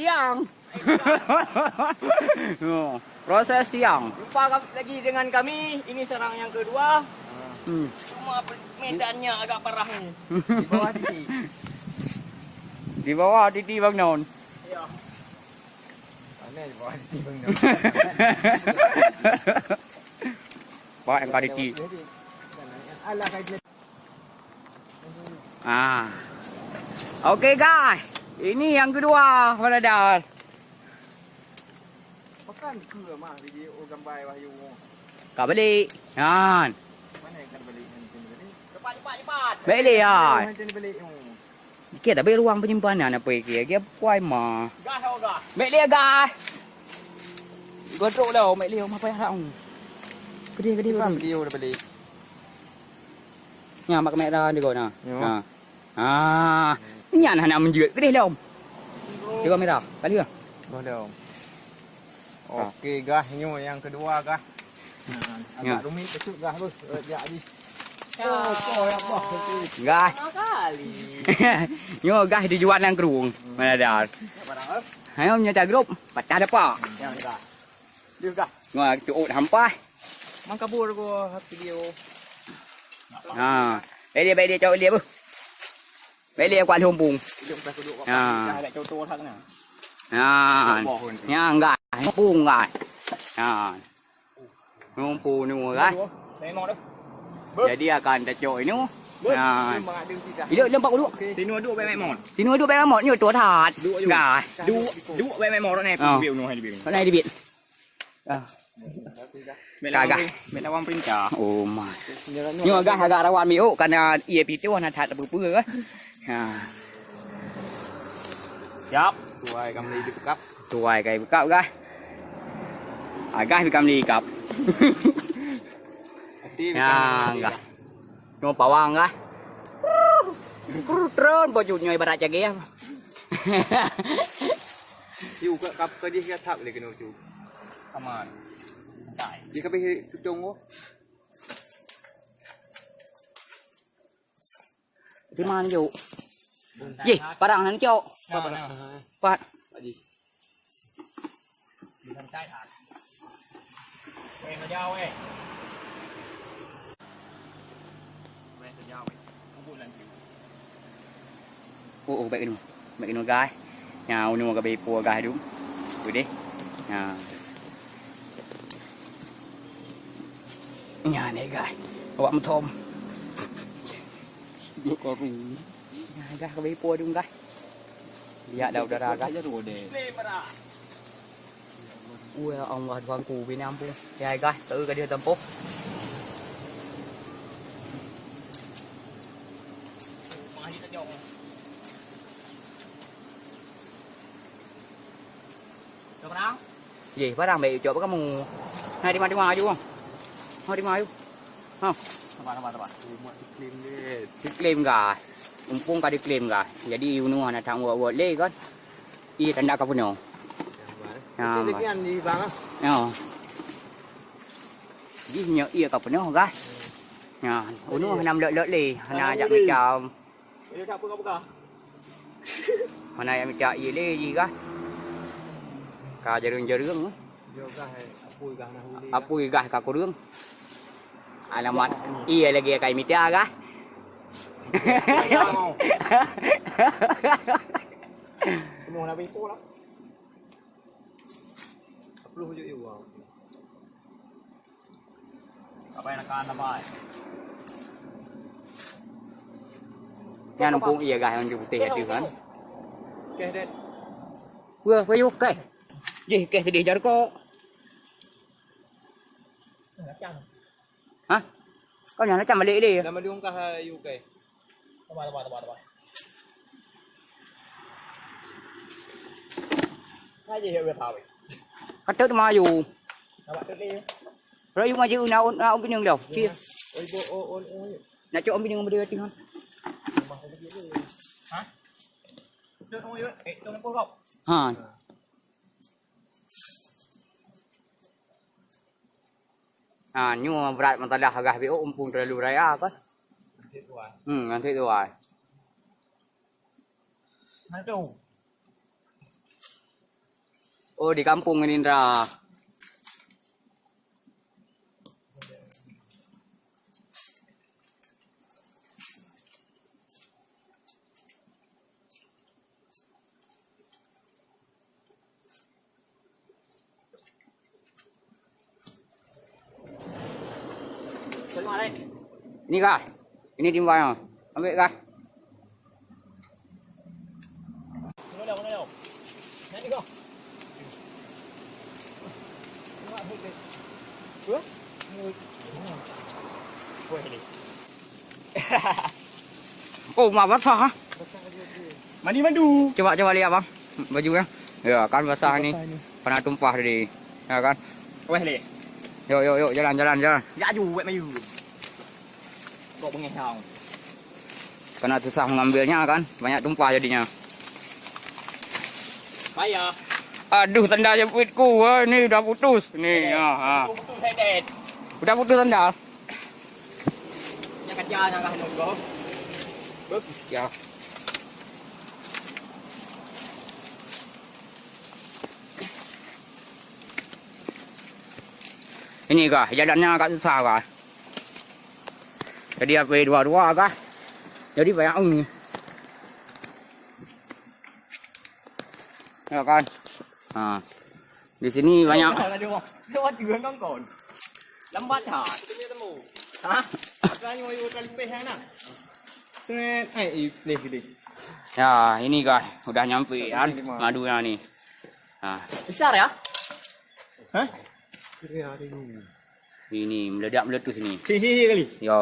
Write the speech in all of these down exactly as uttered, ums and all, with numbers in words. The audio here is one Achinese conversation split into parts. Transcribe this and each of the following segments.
Siang. Oh, proses siang. Jumpa lagi dengan kami. Ini sarang yang kedua. Hmm. Cuma medannya agak parah ni. Di bawah titik. Di bawah titik Bang Non. Ya. Mana di bawah titik Bang Non? Pak yang ka titik. Alah, Ah. Oke, guys. Ini yang kedua, Bang Dadar. Pakan ke mah video gambar Wahyu? Ka balik. Kan. Mana yang ka balik nanti balik? Cepat, cepat, cepat. Balik ya. Nanti balik. Oke, tapi ruang penyimpanan apa ya? Dia kuai mah. Gas, oh, gas. Balik ya, guys. Godok lah, balik ya, apa ya? Gede, gede, gede. Video dah balik. Nya, mak kamera dia kau nah. Ya. Nah. Ah, nyan hana menjeuet. Kedeh lom. Tengok merah. Kali ke? Boleh, Om. Ah. Okey, gah, nyoe yang kedua, gah. Nah, agak rumit, kecil, gah, beuh. Eh, jak di. Oh, oh, ya Allah. Gah. Lama kali. Nyoe gah dijual nang kerueng. Mana dah? Ya, barang, eh? Ayo, nyata grup. Patah dapat. Yang gah. Dia gah. Wah, cukup hampa. Mang kabur ko video. Ha. Baik dia, baik dia, cawak dia, beuh. Baik dia, kuat lumpung. Dia bukan kuduk kat Ha. Dah agak contoh hak kena. Ha. Bawah pun tu. Nya, enggak. Lumpung, enggak. Ha. Lumpung ni, kan? Memang dah. Jadi, akan tacok ini. Ha. Dia lompat kuduk. Tinu duk baik memang. Tinu duk baik memang. Nyoe tu that. Duk, duk. Enggak. Duk, duk baik memang. Orang ni, Ha. Lebih, orang ni, lebih. Orang ni, lebih. Ah. Bèk lawan, Kagah. Bèk lawan perintah. Oh, ma. Nyoe gah agak rawan miôk, karena ie pih tu hana that teupeue-peue, kan. Ha. Siap. Tuai ka meuli dipekap. Tuai ka dipekap, gah. Agah pih ka meuli ikap. Hati Ya, bukan gah. Nyoe pawang kah? Tron baju nyoe ibarat cagée. Yu ka kap ka jih ka thap lé keunoe cu. Aman. Dia ka bih tutong ko. Di mana juk? Jih, parang nan cok. Nah, nah. Pat. Pak Ji. Bukan tai ah. Weh, kejauh, weh. Weh, kejauh, weh. Kubur nanti. Oh, oh, baik kena. Baik kena, guys. Nya, unu ka bepô, guys, tu. Tu deh. Nya. Nya ni, guys. Awak meutôm. Dua karung. Nah, gah ka bepô dung gah. Lihat dah udara gah. Wah, ya Allah, Tuhanku, bina ampun. Ya gah, tahu ka dia tempoh. Dah barang? Ye, barang baik cok kamu. Nah, di mana-mana aju. Ha, di mana aju? Ha. Sabar, sabar, sabar. Umat diklaim deh. Diklaim gah. Umpung ka diklaim gah. Jadi unu hana tang wot-wot lé kan. Iya tanda ka peunoh. Sabar. Nah, Betul lagi kan di bang ah. Ya. Jih nyo iya ka peunoh gah. Ya, unu hana melot-lot lé, hana jak mita. Mana yang mita ié lé ji kah? Ka jareueng-jareueng. Apui gah ka kureueng. Alamat ié lagi ka mita kah? Semua nak beko lah. Sepuluh je iwa. Apa yang nak kata bai? Nyan umpung iya gah yang putih ada kan. Okey, Dek. Wah, payu keh. Jih keh sedih jar kok. Hah? Kau nyang macam balik dia. Nama diungkah U K. Teman, teman, teman, teman. Aja ya udah tahu. Kata tu maju. Nampak tu dia. Rayu maju nak nak bining dah. Cik. Oi bo oh oh oh. Nak cok bining berdua tengah. Ha? Tu tu eh tu nampak kau. Ha. Ha, nyoe brat masalah gah B O umpung terlalu raya kan. Hmm, nanti tu ai. Mana tu? Oh, di kampung Gerindra. Ini kah? Ini timbang. Ambil kah? Oh, ma basah, ha? Mandi mandu. Coba, coba lihat, Bang. Baju, kan? Ya, kan basah ni. Basah ni. Pernah tumpah tadi. Ya, kan? Weh, leh. Yuk, yuk, yuk. Jalan, jalan, jalan. Ya, ju, wet mayu. Kok bengeh hang. Karena susah mengambilnya, kan? Banyak tumpah jadinya. Payah. Aduh, tanda jepitku. Wah, ni udah putus. Ni, ha, ha. Putus, putus, head, head. Udah putus tanda. Nyan kaca nyan kah nunggu. Beuh. Ya. Ini kah, jalannya agak susah kah. Jadi apa dua-dua kah. Jadi banyak ni. Ya kan? Ha. Di sini banyak. Ada orang. Lewat juga nongkon. Lambat ha. Kita punya temu. Ha? Rasanya mau yuk kali peh sana. Seret. Ai, leh, leh. Ya, ini kah. Udah nyampe kan. Madunya ni. Ha. Besar ya? Hah? Ini meledak meletus ni. Sini, sini, sini kali. Yo.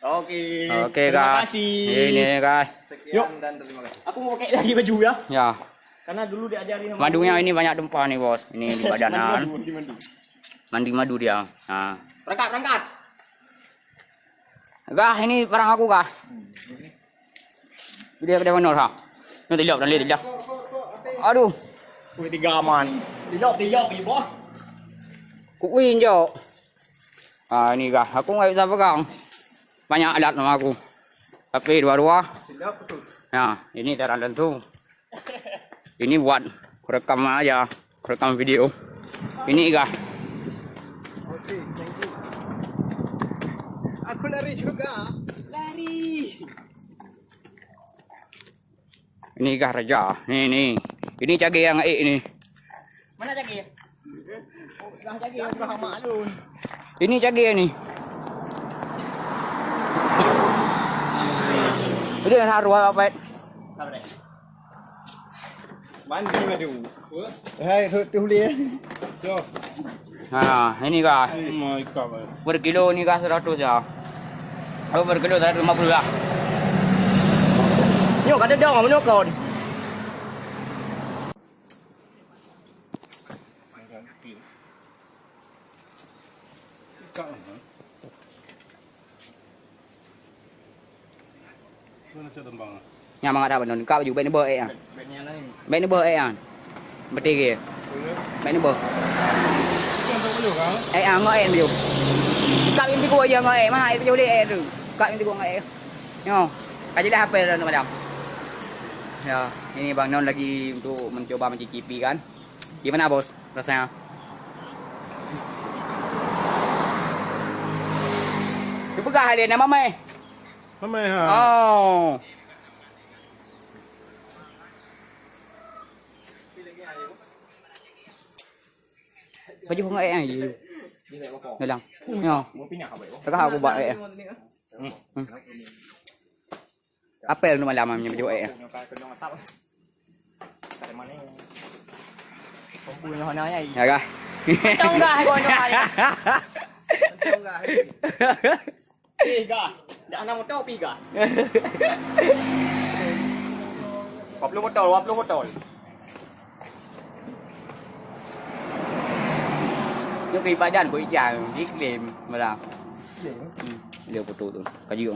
Oke. Oke, terima kasih. Ini, guys. Yuk. Sekian dan terima kasih. Aku mau pakai lagi baju ya. Ya. Karena dulu diajari sama. Madunya ini banyak tumpah nih, Bos. Ini di badanan. Mandi madu, mandi madu. Mandi madu dia. Ha. Berangkat, berangkat. Kah, ini parang aku kah. Dia pada mana ha? Ni tijak, tadi tijak. Aduh. Wih, tiga aman. Tijak, tijak, ibu. Kuwi njok. Ah, ini kah. Aku nggak bisa pegang. Banyak alat sama aku. Tapi dua-dua. Tidak putus. Nah, ini terang tentu. Ini buat rekam aja, rekam video. Ini kah. Oke, thank you. Aku lari juga. Lari. Ini kah raja. Ni, ni. Ini cagi yang aik ni. Mana cagi? Oh, dah cagi, dah maklum. Ini cagi ni. Ini haru apa? Sabar deh. Mandi madu. Hai, tu, tu boleh. Ha, ini kah. Oh my God. Per kilo ni kah seratus ya. Oh, per kilo seratus lima puluh lah. Yo, kata dong, mana kau? Nyan mangat dak beunong. Kak baju, bèk neuboh èk nyan. Bèk neuboh èk nyan. Beutôi keu. Bèk neuboh. Èk nyan ngon èk baju. Kak bèk neuboh èk nyan ngon èk. Mah èk baju lé èk tu. Kak bèk neuboh ngon èk. Nyoe. Ka jeulaih apel dah malam. Ya, ini Bang Non lagi untuk mencoba mencicipi kan. Gimana, Bos, rasanya? Dipeugah lé nama meh. Mamai ha. Oh. Baju ngon èk ai. Dalam. Nyo. Tengah aku buat èk. Hmm. Apel tu malam ni baju èk. Ya kah? Untung kah kau ni. Pi gah. Dah enam motor pi gah. Dua puluh botol, dua puluh botol. Nyoe keu ibadan beu ijang, diklaim malah. Hmm, dia foto tu. Kaji.